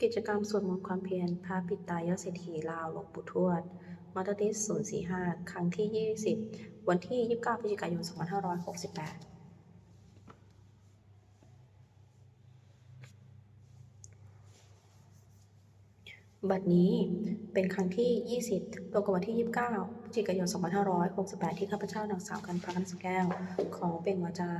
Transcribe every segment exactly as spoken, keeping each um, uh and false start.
กิจกรรมสวดมนต์ความเพียรพระปิดตายอดเศรษฐีลาวหลวงปู่ทวด มอเตอร์ดิส ศูนย์สี่ห้า ครั้งที่ ยี่สิบ วันที่ ยี่สิบเก้า พฤศจิกายน สองพันห้าร้อยหกสิบแปด บัดนี้เป็นครั้งที่ ยี่สิบ ตรงกับวันที่ ยี่สิบเก้า พฤศจิกายน สองพันห้าร้อยหกสิบแปด ที่ข้าพเจ้านางสาวกันฟ้า กันแสงแก้ว ขอเปล่งวาจา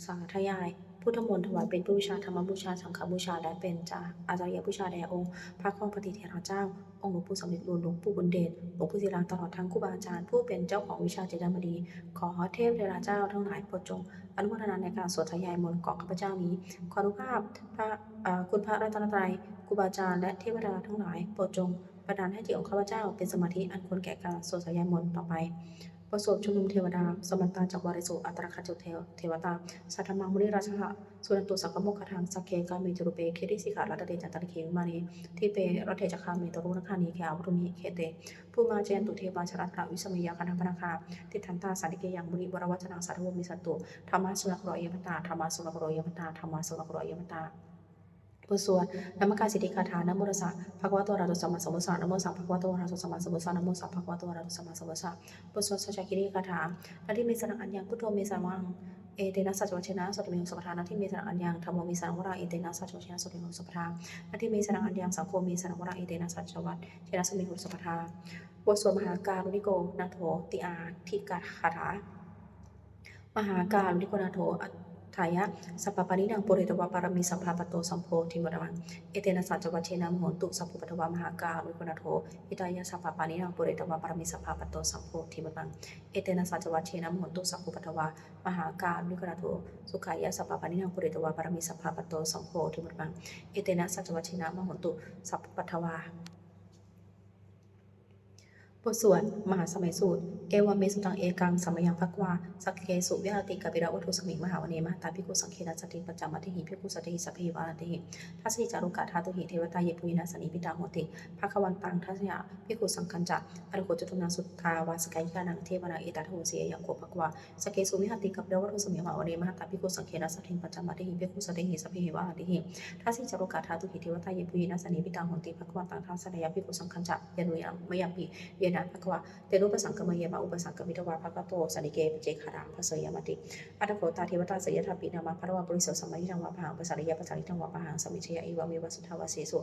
สาธยาย พุทธมนต์ถวายเป็นพุทธบูชา ธรรมบูชา สังฆบูชา และเป็นจาอาจาริยบูชาแด่องค์พระควัมปติเถระเจ้า องค์หลวงปู่สำริดลุน หลวงปู่บุญเดช หลวงปู่ศิลา ตลอดทั้งครูบาอาจารย์ผู้เป็นเจ้าของวิชาเจตมณี ขอเทพเทวดาเจ้าทั้งหลายโปรดจงอนุโมทนาในการสวดสาธยายมนต์ของข้าพเจ้านี้ ขออนุภาพพระ เอ่อ คุณพระรัตนตรัย ครูบาอาจารย์ และเทพเทวดาทั้งหลาย โปรดจงบันดาลให้จิตของข้าพเจ้าเป็นสมาธิอันควรแก่การสวดสาธยายมนต์ต่อไป บทสวดชุมนุมเทวดา Samantā cakkavāḷesu atrāgacchantu devatā, saddhammaṃ munirājassa suṇantu saggamokkhadaṃ. Sagge kāme ca rūpe girisikharataṭe cantalikkhe vimāne, dīpe raṭṭhe ca gāme taruvanagahane gehavatthumhi khette, bhummā cāyantu devā jalathalavisame yakkhagandhabbanāgā, tiṭṭhantā santike yaṃ munivaravacanaṃ sādhavo me suṇantu. Dhammassavanakālo ayam bhadantā, dhammassavanakālo ayam bhadantā, dhammassavanakālo ayam bhadantā. บทสวดนมการสิทธิคาถา Namo tassa bhagavato arahato sammāsambuddhassa. Namo tassa bhagavato arahato sammāsambuddhassa. Namo tassa bhagavato arahato sammāsambuddhassa. บทสวดสัจจกิริยาคาถา Natthi me saraṇaṃ aññaṃ, buddho me saraṇaṃ varaṃ, etena saccavajjena sotthi me hotu sabbadā. Natthi me saraṇaṃ aññaṃ, dhammo me saraṇaṃ varaṃ, etena saccavajjena sotthi me hotu sabbadā. Natthi me saraṇaṃ aññaṃ, saṅgho me saraṇaṃ varaṃ, etena saccavajjena sotthi me hotu sabbadā. บทสวดมหาการุณิโกนาโถติอาทิกถา Mahākāruṇiko nātho atthāya sabbapāṇinaṃ pūretvā pāramī sabbā patto sambodhimuttamaṃ, etena saccavajjena mā hontu sabbupaddavā. Mahākāruṇiko nātho hitāya sabbapāṇinaṃ pūretvā pāramī sabbā patto sambodhimuttamaṃ, etena saccavajjena mā hontu sabbupaddavā. Mahākāruṇiko nātho sukhāya sabbapāṇinaṃ pūretvā pāramī sabbā patto sambodhimuttamaṃ, etena saccavajjena mā hontu sabbupaddavā. บทสวดมหาสมัยสูตร Evaṃ me sutaṃ. Ekaṃ samayaṃ bhagavā sakkesu viharati kapilavatthusmiṃ mahāvane mahatā bhikkhusaṅghena saddhiṃ pañcamattehi bhikkhusatehi sabbeheva arahantehi. Dasahi ca lokadhātūhi devatā yebhuyyena sannipatitā honti bhagavantaṃ dassanāya bhikkhusaṅghañca. Atha kho catunnaṃ suddhāvāsakāyikānaṃ devānaṃ etadahosi: Ayaṃ kho bhagavā sakkesu viharati kapilavatthusmiṃ mahāvane mahatā bhikkhusaṅghena saddhiṃ pañcamattehi bhikkhusatehi sabbeheva arahantehi. Dasahi ca lokadhātūhi devatā yebhuyyena sannipatitā honti bhagavantaṃ dassanāya bhikkhusaṅghañca. Yannūna mayampi yena bhagavā tenupasaṅkameyyāma, upasaṅkamitvā bhagavato santike paccekagāthā bhāseyyāmāti. Atha kho tā devatā seyyathāpi nāma balavā puriso sammiñjitaṃ vā bāhaṃ pasāreyya, pasāritaṃ vā bāhaṃ sammiñjeyya, evameva suddhāvāsesu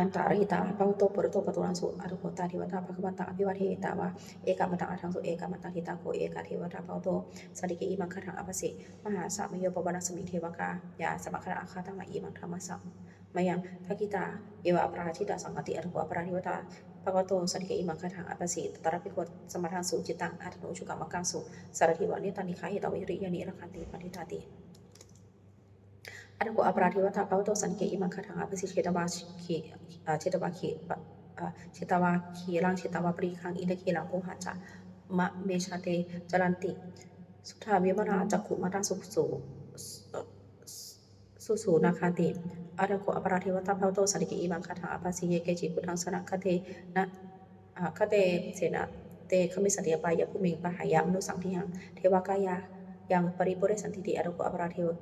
antarahitā bhagavato purato pāturahaṃsu. Atha kho tā devatā bhagavantaṃ abhivādetvā ekamantaṃ aṭṭhaṃsu. Ekamantaṃ ṭhitā kho ekā devatā bhagavato santike imaṃ gāthaṃ abhāsi: Mahāsamayo pavanasmiṃ, devakāyā samāgatā; āgatamha imaṃ dhammasamayaṃ, dakkhitāyeva aparājitasaṅghanti. Atha kho aparā devatā bhagavato santike imaṃ gāthaṃ abhāsi: Tatra bhikkhavo samādahaṃsu, cittaṃ attano ujukamakaṃsu; sārathīva nettāni gahetvā, indriyāni rakkhanti paṇḍitāti. Atha kho aparā devatā bhagavato santike imaṃ gāthaṃ abhāsi: Chetvā khī-, ā, chetvā khī-, ā, chetvā khīlaṃ chetvā palighaṃ, indakhīlaṃ ohaccamanejā; te caranti suddhā vimalā, cakkhumatā su-, su-, susunāgāti. Atha kho aparā devatā bhagavato santike imaṃ gāthaṃ abhāsi: Ye keci buddhaṃ saraṇaṃ gatāse na, ā, gatāse na, te gamissanti apāyabhūmiṃ, pahāya mānusaṃ dehaṃ, devakāyaṃ paripūressantīti. Atha kho aparā deva-,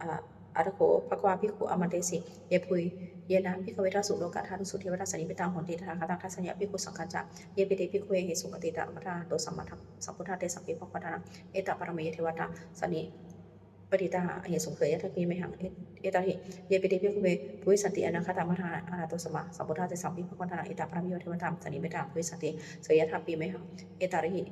ā, atha kho bhagavā bhikkhū āmantesi: Yebhuyyena bhikkhave dasasu lokadhātūsu devatā sannipatitā honti tathāgataṃ dassanāya bhikkhusaṅghañca. Yepi te bhikkhave ahesuṃ atītamaddhānato sammāsambuddhā, tesampi bhagavantānaṃ etaparamāyeva devatā sanni- patitā ahesuṃ, seyyathāpi mayhaṃ etarahi. Yepi te bhikkhave bhavissanti anāgatamaddhānato sammāsambuddhā, tesampi bhagavantānaṃ etaparamāyeva devatā sannipatitā bhavissanti, seyyathāpi mayhaṃ etarahi.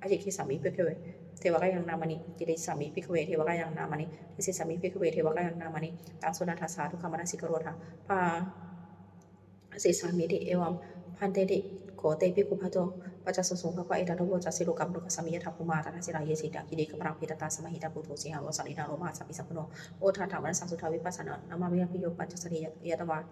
Ācikkhissāmi bhikkhave devakāyānaṃ nāmāni. Kittayissāmi bhikkhave devakāyānaṃ nāmāni. Desissāmi bhikkhave devakāyānaṃ nāmāni. Taṃ suṇātha sādhukaṃ manasikarotha bhā- sissāmīti. Evaṃ bhanteti kho te bhikkhū bhagavato paccassosuṃ. Bhagavā etadavoca: Silokamanukassāmi, yattha bhummā tadassitā; ye sitā girigabbharaṃ, pahitattā samāhitā. Puthū sīhāvo sallīnā, lomahaṃsābhisambhuno; odātamanasā suddhā, vippasannamanāvilā. Bhiyyo pañcasate ñatvā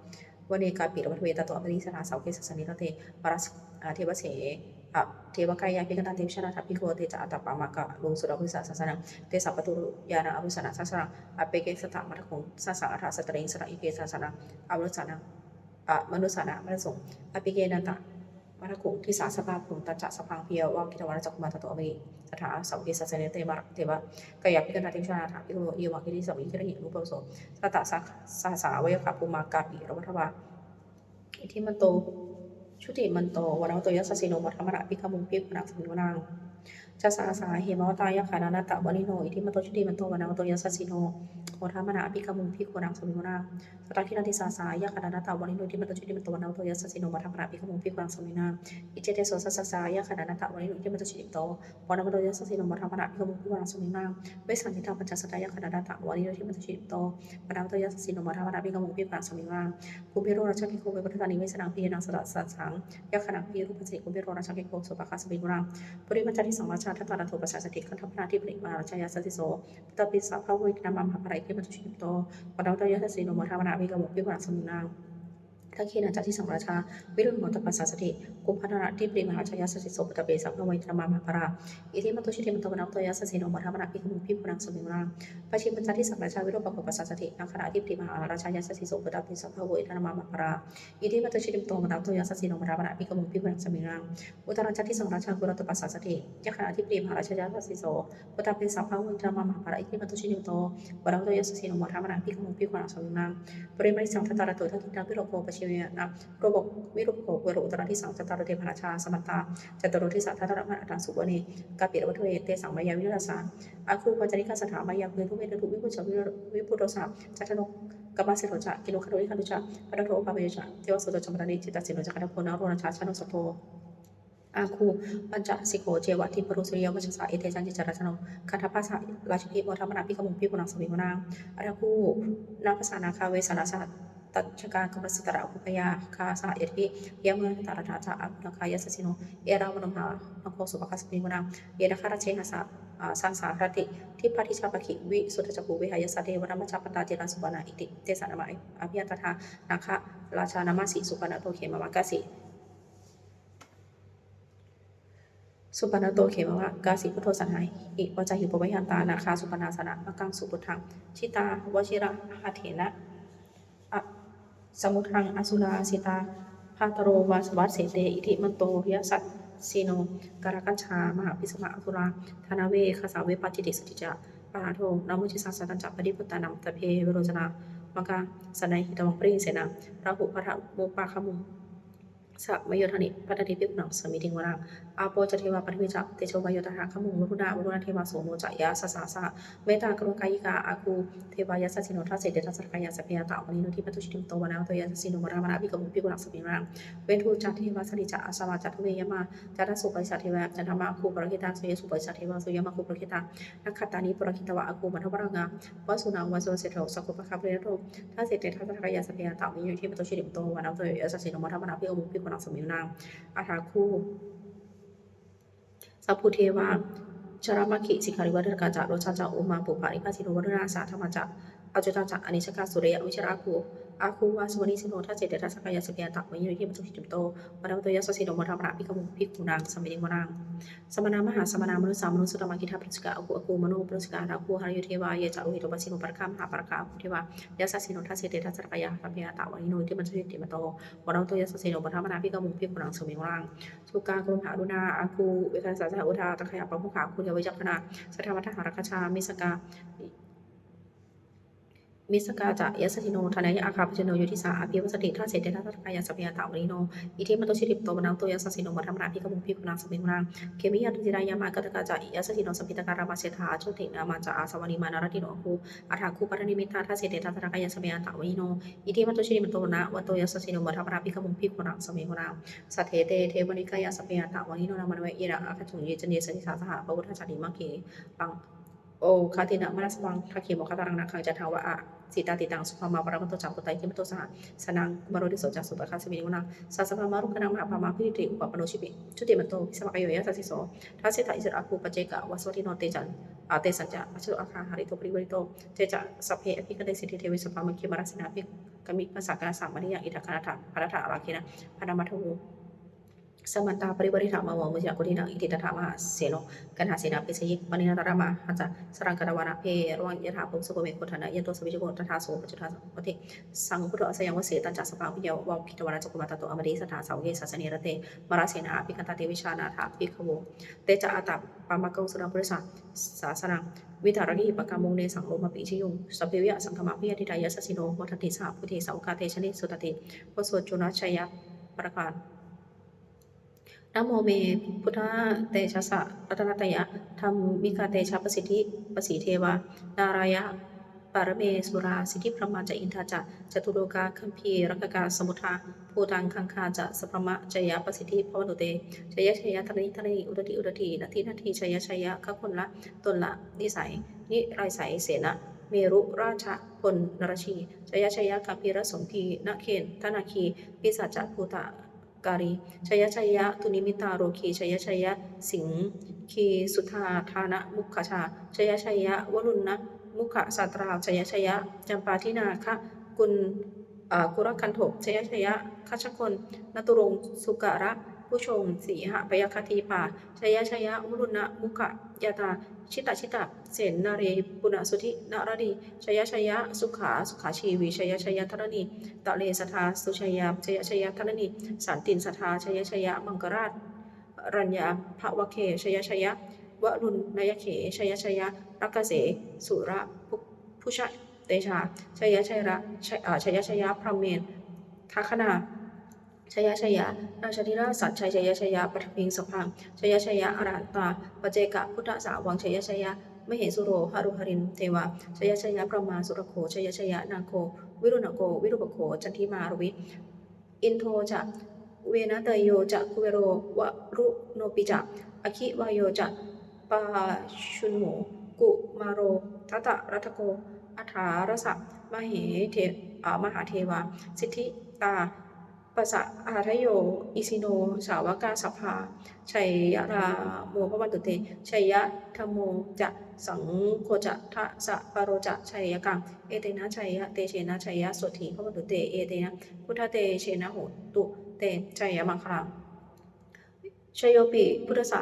vane kāpilavatthave, tato āmantayi satthā sāvake sāsane rate. Mārasenā devasūtena devakāyā abhikkantā, te vijānātha bhikkhavo. Te ca ātappamakaruṃ sutvā buddhassa sāsanaṃ. Tesampāturahu ñāṇaṃ amanussāna dassanaṃ. Appeke satamaddakkhuṃ, sahassaṃ atha sattariṃ. Sataṃ eke sahassaṃ amanussāna amanussānamaddasuṃ. Appekenantamaddakkhuṃ, disā sabbā phuṭā ca sabbaṃ abhiññāya vavakkhitvāna cakkhumā. Tato āmantayi sattā āsavakī sāsane rate māravijayo bhayāpajjhā vijānātha bhikkhavo. Evaṃ itihidaṃ sabbapāṇinago viruḷhako saha sahassā devā yāmā iddhimanto jutimanto vaṇṇavanto yasassino modamānā abhikkāmuṃ bhikkhūnaṃ samitiṃ vanaṃ. Chasahassā hemavatā yakkhā nānattavaṇṇino iddhimanto jutimanto vaṇṇavanto yasassino modamānā abhikkāmuṃ bhikkhūnaṃ samitiṃ vanaṃ. Dakkhiṇā disahassā yakkhā nānattavaṇṇino iddhimanto jutimanto vaṇṇavanto yasassino modamānā abhikkāmuṃ bhikkhūnaṃ samitiṃ vanaṃ. Icchete soḷasasahassā yakkhā nānattavaṇṇino iddhimanto jutimanto vaṇṇavanto yasassino modamānā abhikkāmuṃ bhikkhūnaṃ samitiṃ vanaṃ. Vessāmittā pañcasatā yakkhā nānattavaṇṇino iddhimanto jutimanto vaṇṇavanto yasassino modamānā abhikkāmuṃ bhikkhūnaṃ samitiṃ vanaṃ. Kumbhīro rājagahiko vepullassa nivesanaṃ bhiyānaṃ satasahassaṃ yakkhānaṃ payirupāsati kumbhīro rājagahiko sopāga samitiṃ vanaṃ. Purimañca disaṃ rājā dhataraṭṭho pasāsati gandhabbānaṃ ādhipati mahārājā yasassi so. Puttāpi sā bahavo indanāmā mahabbalā iddhimanto jutimanto vaṇṇavanto yasassino modamānā abhikkāmuṃ bhikkhūnaṃ samitiṃ vanaṃ. Dakkhiṇañca disaṃ rājā virūḷho tappasāsati kumbhaṇḍānaṃ ādhipati mahārājā yasassi so. Puttāpi sā bahavo indanāmā mahabbalā iddhimanto jutimanto vaṇṇavanto yasassino modamānā abhikkāmuṃ bhikkhūnaṃ samitiṃ vanaṃ. Pacchimañca disaṃ rājā virūpakkho pasāsati nāgānaṃ ādhipati mahārājā yasassi so. Puttāpi sā bahavo indanāmā mahabbalā iddhimanto jutimanto vaṇṇavanto yasassino modamānā abhikkāmuṃ bhikkhūnaṃ samitiṃ vanaṃ. Uttarañca disaṃ rājā kuvero tappasāsati yakkhānaṃ ādhipati mahārājā yasassi so. Puttāpi sā bahavo indanāmā mahabbalā iddhimanto jutimanto vaṇṇavanto yasassino modamānā abhikkāmuṃ bhikkhūnaṃ samitiṃ vanaṃ. Purimaṃ disaṃ dhataraṭṭho dakkhiṇaṃ virūḷhako pacchimena virūpakkho kuvero uttaraṃ disaṃ. Cattāro te mahārājā samantā caturo disā daddallamānā aṭṭhaṃsu vane kāpilavatthave. Tesaṃ māyāvino dāsā āgū vañcanikā saṭhā māyā kuṭeṇḍu veṭeṇḍu viṭucca viṭuṭo saha candano kāmaseṭṭho ca kinnughaṇḍu nighaṇḍu ca panādo opamañño ca devasūto ca mātali cittaseno ca gandhabbo naḷo rājā janosabho āgū pañcasikho ceva timbarū suriyavaccasā. Ete caññe ca rājāno gandhabbā saha rājubhi modamānā abhikkāmuṃ bhikkhūnaṃ samitiṃ vanaṃ. Athāgū nābhasā nāgā vesālā saha tacchakā kambalassatarā āgū pāyāgā saha ñātibhi. Yāmunā dhataraṭṭhā ca āgū nāgā yasassino erāvaṇo mahānāgo sopāga samitiṃ vanaṃ. Ye nāgarāje sahasā haranti dibbā dijā pakkhi visuddhacakkhū vehāyasā te vanamajjhapattā citrā supaṇṇā iti tesa nāmaṃ. Abhayantadā nāgarājānamāsi supaṇṇato khemamakāsi supaṇṇato khemamakāsi buddho saṇhāhi vācāhi upavhayantā nāgā supaṇṇā saraṇamakaṃsu buddhaṃ. Jitā vajirahatthena samuddaṃ asurā sitā bhātaro vāsavassete iddhimanto yasassino. Kālakañjā mahābhismā asurā dānaveghasā vepacitti saccañca pahārādo namucī saha satañca paṭibujjhānaṃ sabbe verocanāmakā sannayhitvā baliṃ senaṃ rāhubhaddamupāgamuṃ samayodāni bhaddante bhikkhūnaṃ samitiṃ vanaṃ. Āpo ca devā paṭhavī ca tejo vāyo tadāgamuṃ varuṇā vāruṇā devā somo ca yasasā saha. Mettākaruṇākāyikā āgū devā yasassino dasete dasadhā kāyā sabbe ātappamāṇino iddhimanto jutimanto vaṇṇavanto yasassino modamānā abhikkāmuṃ bhikkhūnaṃ samitiṃ vanaṃ. Veṇḍū ca devā sahalī ca asamā ca duve yamā ca turaso puriso ca devā ca brahmā āgū purakkhitā suriyaso puriso ca devā suriyamāgū purakkhitā nakkhattāni purakkhitvā āgū mandavalāhakā vasūnaṃ vāsavassete. Sakkopāga purindado dasete dasadhā kāyā sabbe ātappamāṇino iddhimanto jutimanto vaṇṇavanto yasassino modamānā abhikkāmuṃ bhikkhūnaṃ samitiṃ vanaṃ. Athāgū sahabhū devā jalamaggisikhāriva tadakā ca rojā ca ummāpupphanibhāsino varuṇā sahadhammā ca accutā ca anejakā sūleyyarucirā āgū vāsavanesino dasete dasadhā kāyā sabbe ātappamāṇino iddhimanto jutimanto vaṇṇavanto yasassino modamānā abhikkāmuṃ bhikkhūnaṃ samitiṃ vanaṃ. Samānā mahāsamānā mānusā mānusuttamā khiḍḍāpadūsikā āgū āgū manopadūsikā. Athāgū harayo devā ye ca lohitavāsino pāragā mahāpāragā āgū devā yasassino dasete dasadhā kāyā sabbe ātappamāṇino iddhimanto jutimanto vaṇṇavanto yasassino modamānā abhikkāmuṃ bhikkhūnaṃ samitiṃ vanaṃ. Sukkā karumhā aruṇā āgū veghanasā saha udātagayhā pāmokkhā āgū devā vicakkhaṇā saha dhammaddharā rājā missakā missakā ca yasassino thanayaṃ āgā pajjunno yo disā abhivassati. Dasete dasadhā kāyā sabbe ātappamāṇino iddhimanto jutimanto vaṇṇavanto yasassino modamānā abhikkāmuṃ bhikkhūnaṃ samitiṃ vanaṃ. Khemiyā tusitā yāmā kaṭṭhakā ca yasassino lambitakā lāmaseṭṭhā ājotināmā ca āsavā nimmānaratino āgū athāgū paranimmitā. Dasete dasadhā kāyā sabbe ātappamāṇino iddhimanto jutimanto vaṇṇavanto yasassino modamānā abhikkāmuṃ bhikkhūnaṃ samitiṃ vanaṃ. Saṭṭhete devanikāyā sabbe ātappamāṇino nāmanvayena āgañchuṃ. Ye caññe sadisā saha pavutthajātimakkhīlaṃ oghatiṇṇamanāsavaṃ dakkhemoghataraṃ nāgaṃ candaṃva asitātitaṃ. Subrahmā paramatto ca puttā iddhimato saha sanaṅkumāro tisso ca sopāga samitiṃ vanaṃ. Sahassabrahmalokānaṃ mahābrahmābhitiṭṭhati upapanno jutimanto bhismākāyo yasassi so. Dasettha issarā āgū paccekavasavattino tesañca majjhato āgā hārito parivārito. Te ca sabbe abhikkante sainde deve sabrahmake mārasenā abhikkāmi bāhaṃ karassa mandiyaṃ. Idha bhadantā rāgena baddhamatthu samantā parivāretha, māmoye koci naṃ, iti tattha mahāseno kaṇhasenaṃ pāseyya. Pāṇinā talamāhacca saraṃ katvāna bheravaṃ, yathā pāvussako megho thanayanto savijjuko, tadā so paccudāvatti paccudāvatti saṅkuddho asayaṃvase. Tañca sabbaṃ abhiññāya vavakkhitvāna cakkhumā, tato āmantayi satthā sāvake sāsane rate. Mārasenā abhikkantā te vijānātha bhikkhavo, te ca ātappamakaruṃ saṅghapurisasāsanaṃ, vītarāgehi pakkāmuṃ nesaṃ lomampi iñjayuṃ. Sabbītiyo vivajjantu sabbaṃ, bhayātītā yaṃ sasino, modanti saha bhūtehi sāvakā te janesutāti. บทสวดจุลชัยปราการ Namo me buddhatejassā ratanattayadhammikā tejapasiddhi, pasīdevā nārāyaparamesurā siddhibrahmā ca indā ca catulokā gambhīrakkhakā, samuddā bhūtaṃ gaṅgā ca sabrahmajayapasiddhi bhavantu te. Jaya jaya dharaṇi dharaṇī udadhi udadhī nadi nadī, jaya jaya gaganala tula nisai nirayasai sena merurāja ponnarajī, jaya jaya gambhīra sumbhī nāgendanāgī pisāca bhūta kālī, jaya jaya dunnimittarogī, jaya jaya siṅgīsuddhādānamukhajā, jaya jaya varuṇṇamukhasātrā, jaya jaya campādināga kun, ā, kulagantho, jaya jaya gajagonnaturaṅga sukarabhujaṅga sīhabyagghadīpā, jaya jaya varuṇṇamukhayātrā, jita jita sennārī punasuddhi naradī, jaya jaya sukhā sukhā jīvī, jaya jaya dharaṇītale sadā sujayā, jaya jaya dharaṇī santin sadā, jaya jaya maṅkarāj raññā bhavagge, jaya jaya varuṇṇayakkhe, jaya jaya rakkhase surabhujatejā, jaya jaya ra-, jaya, ā, jaya jaya brahmendagaṇā, jaya jaya rājādhirāja sājjaya, jaya jaya paṭhaviṃ sabbaṃ, jaya jaya arahantā paccekabuddhasāvaṃ, jaya jaya mahesuro haro harindevā, jaya jaya brahmā surakkho, jaya jaya nāgo viruḷhako virūpakkho candimā ravi, indo ca venateyyo ca kuvero varuṇopi ca, aggi vāyo ca pājuṇho kumāro dhataraṭṭhako, aṭṭhārasa mahe de-, ā, mahādevā siddhitāpasaādayo, isino sāvakā sabbā jayarāmo bhavantu te. Jaya dhammo ca saṅgho ca dasapālo ca jayakaṃ, etena jayatejena jayasotthī bhavantu te, etena buddhatejena hotu te jayamaṅgalaṃ. Jayopi buddhassa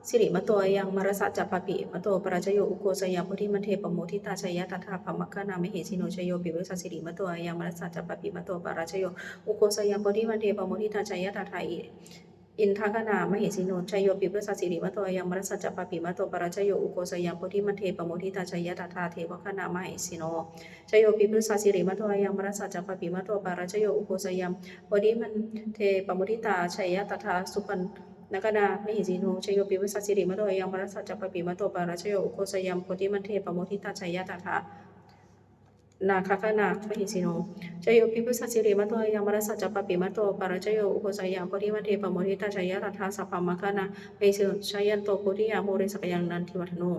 sirīmato ayaṃ, mārassa ca pāpimato parājayo, ugghosayaṃ bodhimaṇḍe pamoditā, jaya tadā brahmagaṇā mahesino. Jayopi buddhassa sirīmato ayaṃ, mārassa ca pāpimato parājayo, ugghosayaṃ bodhimaṇḍe pamoditā, jaya tadā i-, indagaṇā mahesino. Jayopi buddhassa sirīmato ayaṃ, mārassa ca pāpimato parājayo, ugghosayaṃ bodhimaṇḍe pamoditā, jaya tadā devagaṇā mahesino. Jayopi buddhassa sirīmato ayaṃ, mārassa ca pāpimato parājayo, ugghosayaṃ bodhimaṇḍe pamoditā, jaya tadā supaṇṇagaṇā mahesino. Jayopi buddhassa sirīmato ayaṃ, mārassa ca pāpimato parājayo, ugghosayaṃ bodhimaṇḍe pamoditā, jaya tadā nāgagaṇā mahesino. Jayopi buddhassa sirīmato ayaṃ, mārassa ca pāpimato parājayo, ugghosayaṃ bodhimaṇḍe pamoditā, jaya tadā sabrahmagaṇā mahesino. Jayanto bodhiyā mūle sakyānaṃ nandivaḍḍhano,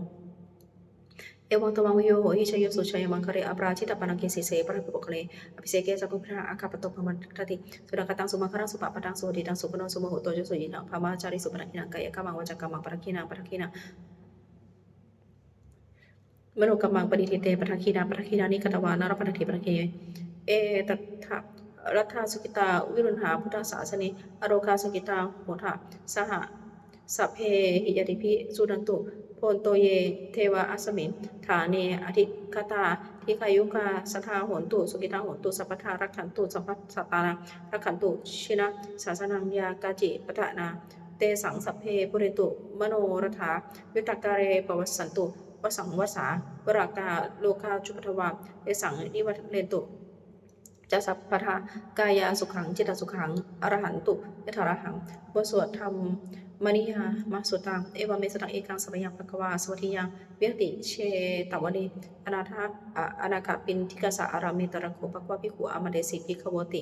evaṃ tvaṃ vijayo hohi jayassu jayamaṅgale, aparājitapallaṅke sīse paṭhavipokkhare, abhiseke sabbabuddhānaṃ aggappatto pamodati. Sunakkhattaṃ sumaṅgalaṃ supabhātaṃ suhuṭṭhitaṃ, sukhaṇo sumuhutto ca suyiṭṭhaṃ brahmacārisu, padakkhiṇaṃ kāyakammaṃ vācākammaṃ padakkhiṇaṃ, padakkhiṇaṃ manokammaṃ paṇidhī te padakkhiṇā, padakkhiṇāni katvāna labhantatthe padakkhiṇe. Etattha laddhā sukhitā viruḷhā buddhasāsane, arogā sukhitā hotha saha sabbehi ñātibhi. Suṇantu bhonto ye devā asmiṃ ṭhāne adhigatā, dīghāyukā sadā hontu, sukhitā hontu sabbadā, rakkhantu sabbasattānaṃ, rakkhantu jinasāsanaṃ. Yā kāci patthanā tesaṃ sabbe pūrentu manorathā, yuttakāle pavassantu vassaṃ vassā valāhakā, rogā cupaddavā tesaṃ nivārentu ca sabbadā, kāyasukhaṃ cittasukhaṃ arahantu yathārahaṃ. บทสวด Dhammaniyāmasuttaṃ. Evaṃ me sutaṃ. Ekaṃ samayaṃ bhagavā sāvatthiyaṃ viharati jetavane anātha, a, anāthapiṇḍikassa ārāme. Tatra kho bhagavā bhikkhū āmantesi bhikkhavoti.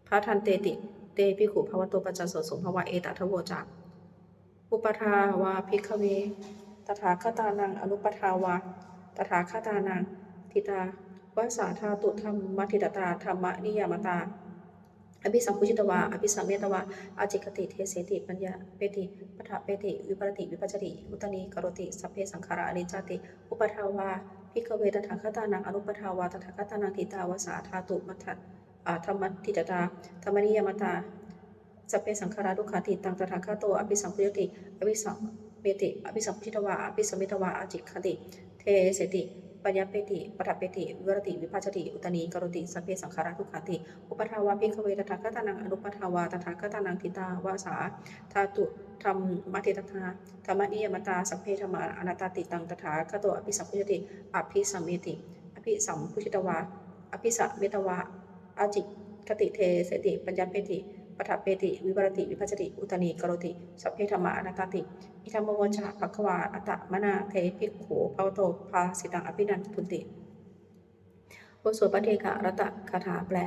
Bhadanteti te bhikkhū bhagavato paccassosuṃ. Bhagavā etadavoca. Uppādā vā bhikkhave tathāgatānaṃ anuppādā vā tathāgatānaṃ, ṭhitā va sā dhātu dhammaṭṭhitatā dhammaniyāmatā, abhisambujjhitvā abhisametvā ācikkhati deseti paññapeti paṭṭhapeti vivarati vibhajati uttānīkaroti: sabbe saṅkhārā aniccāti. Uppādā vā bhikkhave tathāgatānaṃ anuppādā vā tathāgatānaṃ, ṭhitā va sā dhātu dhammaṭṭhitatā dhammaniyāmatā, sabbe saṅkhārā dukkhāti. Taṃ tathāgato abhisambujjhati abhisameti, abhisambujjhitvā abhisametvā ācikkhati deseti paññapeti paṭṭhapeti vivarati vibhajati uttānīkaroti: sabbe saṅkhārā dukkhāti. Uppādā vā bhikkhave tathāgatānaṃ anuppādā vā tathāgatānaṃ, ṭhitā va sā dhātu dhammaṭṭhitatā dhammaniyāmatā, sabbe dhammā anattāti. Taṃ tathāgato abhisambujjhati abhisameti, abhisambujjhitvā abhisametvā ācikkhati deseti paññapeti paṭṭhapeti vivarati vibhajati uttānīkaroti: sabbe dhammā anattāti. Idamavoca bhagavā. Attamanā te bhikkhū bhagavato bhāsitaṃ abhinandunti. บทสวดภัทเทกรัตตคาถาแปล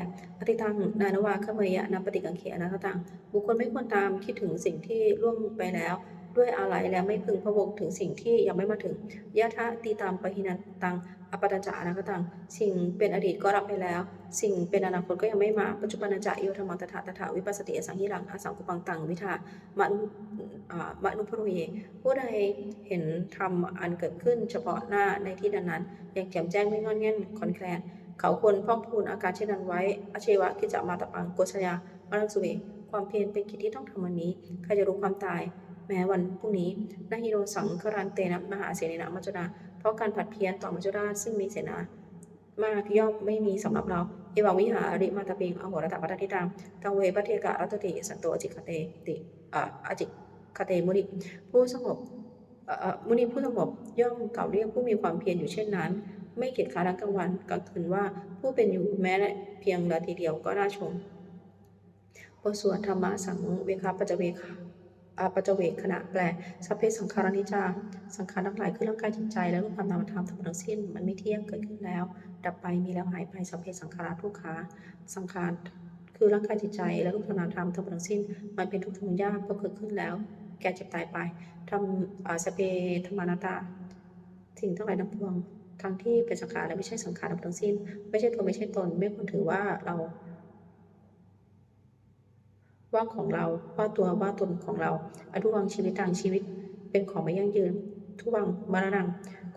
Atītaṃ nānvāgameyya nappaṭikaṅkhe anāgataṃ. บุคคลไม่ควรตามคิดถึงสิ่งที่ล่วงไปแล้ว ด้วยอาลัยและไม่พึงพะวงถึงสิ่งที่ยังไม่มาถึง Yadatītaṃ pahīnantaṃ appattañca anāgataṃ. สิ่งเป็นอดีตก็ละไปแล้ว สิ่งเป็นอนาคตก็ยังไม่มา Paccuppannañca yo dhammaṃ tattha tattha vipassati asaṃhiraṃ asaṅkuppaṃ taṃ viddhā manu อ่า manubrūhaye. ผู้ใดเห็นธรรมอันเกิดขึ้นเฉพาะหน้าในที่นั้นๆ อย่างแจ่มแจ้ง ไม่ง่อนแง่นคลอนแคลน เขาควรพอกพูนอาการเช่นนั้นไว้ Ajjeva kiccamātappaṃ ko jaññā maraṇaṃ suve. ความเพียรเป็นกิจที่ต้องทำวันนี้ ใครจะรู้ความตายแม้วันพรุ่งนี้ Na hi no saṅgarantena mahāsenena maccunā. เพราะการผัดเพี้ยนต่อมัจจุราชซึ่งมีเสนามากย่อมไม่มีสำหรับเรา Evaṃ vihārimātāpiṃ ahorattamatanditaṃ. Taṃ ve bhaddekarattoti santo ācikkhate ti, อ่า ācikkhate muni. ผู้สงบ เอ่อ มุนีผู้สงบย่อมกล่าวเรียกผู้มีความเพียรอยู่เช่นนั้น ไม่เกียจคร้านทั้งกลางวันกลางคืนว่า ผู้เป็นอยู่แม้เพียงราตรีเดียวก็น่าชม บทสวดธรรมสังเวคปัจจเวก อ่า ปัจจเวกขณะแปล Sabbe saṅkhārā aniccā. สังขารทั้งหลายคือร่างกายจิตใจและรูปธรรมนามธรรมทั้งหมดทั้งสิ้น มันไม่เที่ยง เกิดขึ้นแล้วดับไป มีแล้วหายไป Sabbe saṅkhārā dukkhā. สังขารคือร่างกายจิตใจและรูปธรรมนามธรรมทั้งหมดทั้งสิ้น มันเป็นทุกข์ทนยาก เพราะเกิดขึ้นแล้วแก่เจ็บตายไป Dham อ่า Sabbe dhammā anattā. สิ่งทั้งหลายทั้งปวง ทั้งที่เป็นสังขารและไม่ใช่สังขารทั้งหมดทั้งสิ้น ไม่ใช่ตัวไม่ใช่ตน ไม่ควรถือว่าเรา ว่าของเรา ว่าตัวว่าตนของเรา Addhuvaṃ jīvitaṃ. ชีวิตเป็นของไม่ยั่งยืน Dhuvaṃ maraṇaṃ.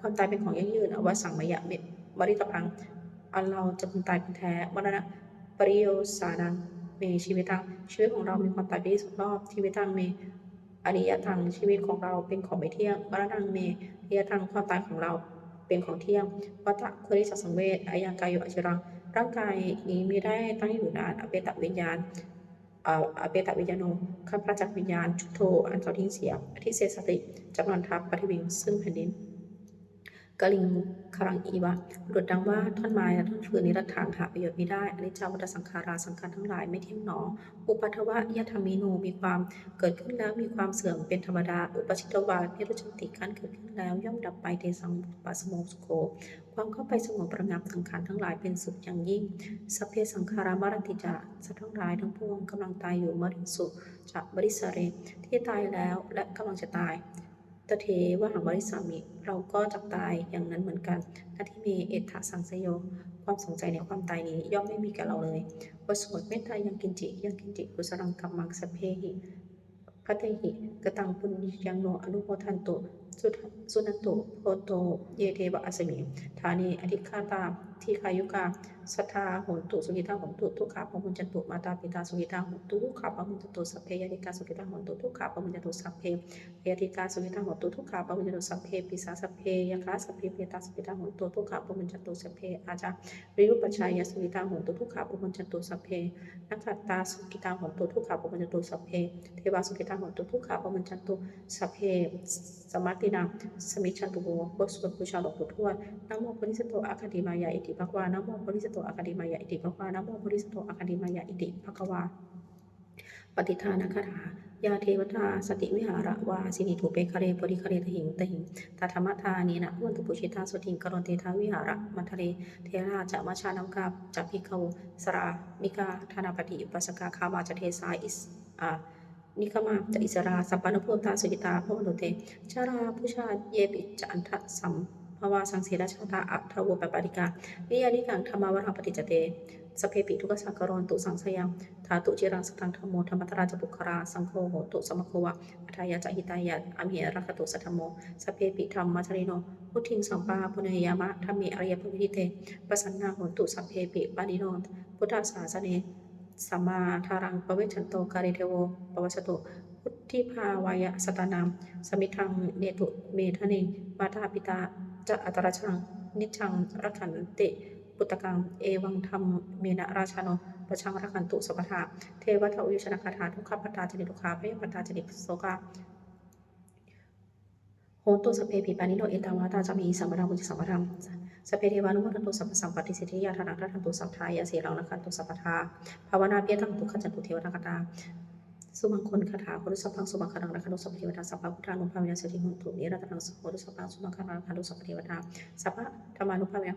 ความตายเป็นของยั่งยืน Avassaṃ mayā maritabbaṃ. อันเราจะพึงตายเป็นแท้ Maraṇapariyosānaṃ me jīvitaṃ. ชีวิตของเรามีความตายเป็นที่สุดรอบ Jīvitaṃ me aniyataṃ. ชีวิตของเราเป็นของไม่เที่ยง Maraṇaṃ me niyataṃ. ความตายของเราเป็นของเที่ยง Vata ควรที่จะสังเวช Ayaṃ kāyo aciraṃ. ร่างกายนี้มิได้ตั้งอยู่นาน Apetaviññāṇaṃ เอ่อ apetaviññāṇo ครั้นปราศจากวิญญาณ Chuḍḍho อันเขาทิ้งเสีย Adhisessati จักนอนทับ Paṭhaviṃ ซึ่งแผ่นดิน Kaliṅgaraṃ iva ดุจดังว่าท่อนไม้และท่อนฟืน Niratthaṃ หาประโยชน์มิได้ Aniccā vata saṅkhārā. สังขารทั้งหลายไม่เที่ยงหนอ Uppādavayadhammino มีความเกิดขึ้นแล้วมีความเสื่อมเป็นธรรมดา Uppajjitvā nirujjhanti ครั้นเกิดขึ้นแล้วย่อมดับไป Tesaṃ vūpasamo sukho ความเข้าไปสงบระงับสังขารทั้งหลายเป็นสุขอย่างยิ่ง Sabbe saṅkhārā maranti ca. สัตว์ทั้งหลายทั้งปวงกำลังตายอยู่ Mariṃsu ca marissare ที่ตายแล้วและกำลังจะตาย Tathevāhaṃ marissāmi เราก็จักตายอย่างนั้นเหมือนกัน Natthi me ettha saṃsayo ความสงสัยในความตายนี้ย่อมไม่มีแก่เราเลย บทสวดเมตตายังกิญจิ Yaṃ kiñci kusalaṃ kammaṃ sabbehi katehi kataṃ puññaṃ no anumodantu suṇantu bhonto ye devā asmiṃ ṭhāne adhigatā dīghāyukā sadā hontu sukhitā hontu dukkhā pamuñcantu. Mātā pitā sukhitā hontu dukkhā pamuñcantu. Sabbe ñātikā sukhitā hontu dukkhā pamuñcantu. Sabbe aññātikā sukhitā hontu dukkhā pamuñcantu. Sabbe pisā sabbe yakkhā sabbe petā sukhitā hontu dukkhā pamuñcantu. Sabbe ācariyupajjhāyā sukhitā hontu dukkhā pamuñcantu. Sabbe nakkhattā sukhitā hontu dukkhā pamuñcantu. Sabbe devā sukhitā hontu dukkhā pamuñcantu. Sabbe sampattīnaṃ samijjhantu vo. บทสวดบูชาหลวงปู่ทวด Namo bodhisatto āgantimāya iti bhagavā. Namo bodhisatto āgantimāya iti bhagavā. Namo bodhisatto āgantimāya iti bhagavā. Pattidānagāthā. Yā devatā santi vihāravāsinī thūpe ghare bodhighare tahiṃ tahiṃ, tā dhammadānena bhavantu pūjitā, sotthiṃ karontedha vihāramaṇḍale. Therā ca majjhā navakā ca bhikkhavo, sārāmikā dānapatī upāsakā, gāmā ca desā is- ā, nigamā ca issarā, sappāṇabhūtā sukhitā bhavantu te. Jalābujā yepi ca aṇḍasambhavā, saṃsedajātā athavopapātikā, niyyānikaṃ dhammavaraṃ paṭicca te, sabbepi dukkhassa karontu saṃsayaṃ. Ṭhātu ciraṃ sataṃ dhammo, dhammaddharā ca puggalā, saṅgho hotu samaggo va, atthāya ca hitāya ca, amhe rakkhatu saddhammo. Sabbepi dhammacārino, vuḍḍhiṃ sampāpuṇeyyāma, dhamme ariyappavedite. Pasannā hontu sabbepi, pāṇino buddhasāsane. samādharaṃ pavecchanto kāle devo pavassatu. Vuḍḍhibhāvāya sattānaṃ samiddhaṃ netu medaniṃ. Mātā pitā ca atrajaṃ niccaṃ rakkhanti puttakaṃ. Evaṃ dhammena rājāno pajaṃ rakkhantu sabbadā. Devatāuyyojanagāthā. Dukkhappattā ca niddukkhā bhayappattā ca nissokā hontu sabbepi pāṇino. Ettāvatā ca amhehi sambhataṃ puññasampadaṃ sabbe devānumodantu sabbasampattisiddhiyā. Dānaṃ dadantu saddhāya sīlaṃ rakkhantu sabbadā bhāvanābhiratā hontu gacchantu devatāgatā. Sumaṅgalagāthā. Hotu sabbaṃ sumaṅgalaṃ rakkhantu sabbadevatā sabbabuddhānubhāvena sotthī hontu nirantaraṃ. Hotu sabbaṃ sumaṅgalaṃ rakkhantu sabbadevatā sabbadhammānubhāvena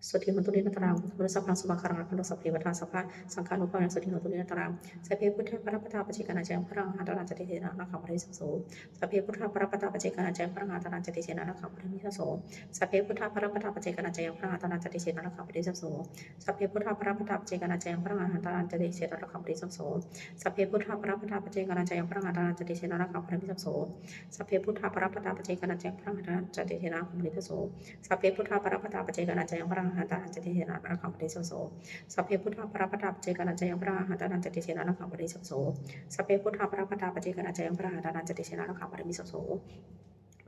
sotthī hontu nirantaraṃ. Hotu sabbaṃ sumaṅgalaṃ rakkhantu sabbadevatā sabbasaṅghānubhāvena sotthī hontu nirantaraṃ. Sabbe buddhā balappattā paccekānañca yaṃ balaṃ arahantānañca tejena rakkhaṃ bandhāmi sabbaso. Sabbe buddhā balappattā paccekānañca yaṃ balaṃ arahantānañca tejena rakkhaṃ bandhāmi sabbaso. Sabbe buddhā balappattā paccekānañca yaṃ balaṃ arahantānañca tejena rakkhaṃ bandhāmi sabbaso. Sabbe buddhā balappattā paccekānañca yaṃ balaṃ arahantānañca tejena rakkhaṃ bandhāmi sabbaso. Sabbe buddhā balappattā paccekānañca yaṃ balaṃ arahantānañca tejena rakkhaṃ bandhāmi sabbaso. Sabbe buddhā balappattā paccekānañca yaṃ balaṃ arahantānañca tejena rakkhaṃ bandhāmi sabbaso. Sabbe buddhā balappattā paccekānañca yaṃ balaṃ arahantānañca tejena rakkhaṃ bandhāmi sabbaso. Sabbe buddhā balappattā paccekānañca yaṃ balaṃ arahantānañca tejena rakkhaṃ bandhāmi sabbaso. Sabbe buddhā balappattā paccekānañca yaṃ balaṃ arahantānañca tejena rakkhaṃ bandhāmi sabbaso.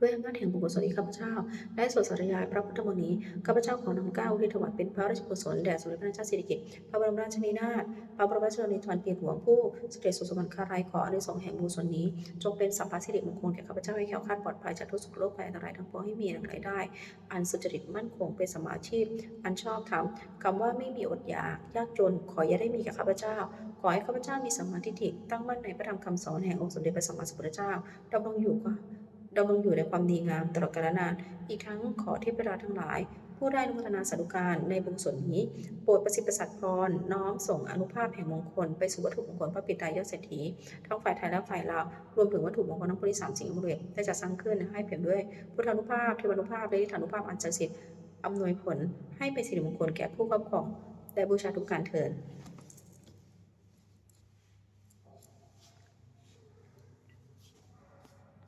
ด้วยอำนาจแห่งบุญกุศลที่ข้าพเจ้าได้สวดสาธยายพระพุทธมนต์นี้ ข้าพเจ้าขอน้อมเกล้าอุทิศถวายเป็นพระราชกุศลแด่สมเด็จพระนางเจ้าสิริกิติ์ พระบรมราชนีนาถ พระบรมราชชนนีพันปีหลวง ผู้เสด็จสู่สวรรคาลัย ขออานิสงส์แห่งบุญกุศลนี้ จงเป็นสัพพสิริมงคลแก่ข้าพเจ้า ให้แคล้วคลาดปลอดภัยจากทุกข์โศกโรคภัยอันตรายทั้งปวง ให้มีแหล่งรายได้อันสุจริตมั่นคง เป็นสัมมาอาชีพอันชอบธรรม คำว่าไม่มีอดอยากยากจน ขออย่าได้มีแก่ข้าพเจ้า ขอให้ข้าพเจ้ามีสัมมาทิฏฐิ ตั้งมั่นในพระธรรมคำสอนแห่งองค์สมเด็จพระสัมมาสัมพุทธเจ้า ดำรงอยู่ก็ ดำรงอยู่ในความดีงามตลอดกาลนาน อีกทั้งขอเทพดาทั้งหลาย ผู้ได้อนุโมทนาสาธุการในบุญกุศลนี้ โปรดประสิทธิ์ประสาทพร น้อมส่งอานุภาพแห่งมงคลไปสู่วัตถุมงคลพระปิดตายอดเศรษฐี ทั้งฝ่ายไทยและฝ่ายลาว รวมถึงวัตถุมงคลทั้งปวงที่สามสิ่งอำนวยได้จัดสร้างขึ้น ให้เปี่ยมด้วยพุทธานุภาพ เทวานุภาพ และฤทธานุภาพอันศักดิ์สิทธิ์ อำนวยผลให้เป็นสิริมงคลแก่ผู้ครอบครองและบูชาทุกการเทอญ